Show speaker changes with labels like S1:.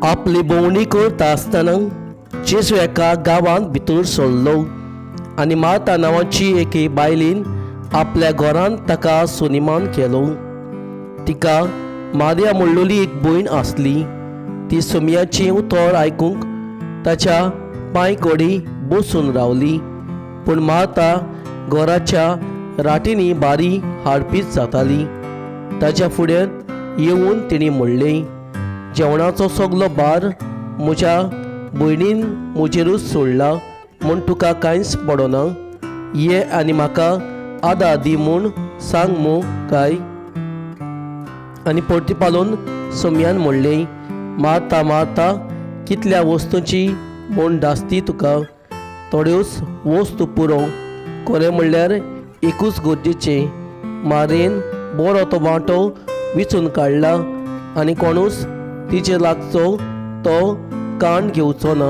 S1: आपली भोंवडी करता आसतना जेजू एका गांवांत भितर सरलो आनी मार्ता नांवाची एके बायलेन आपल्या घरांत ताका सुनिमान केलो. तिका मारिया म्हणलेली एक भयण आसली. ती सोमयाचें उतर आयकूंक ताच्या पांय कडेन बसून रावली. पूण मार्ता घराच्या राटींनी बारी हाडपीच जाताली. ताच्या फुड्यान येवन तिणें म्हणलें, जेवणाचो सगलो भार म्हज्या भयणीन म्हजेरूच सोडला म्हूण तुका कांयच पडना. ये आनी म्हाका आदार दी म्हूण सांग मू काय. आनी परतीपालून सोमयान म्हणलें, मार्ता मार्ता, कितल्या वस्तूंची म्हूण धास्ती तुका. थोड्योच वस्तू पुरो. खरें म्हणल्यार एकूच गरजेचें. मारयेन बरो तो वांटो विचून काडला आनी कोणूच तिचे लागचो तो काण घेवचो ना.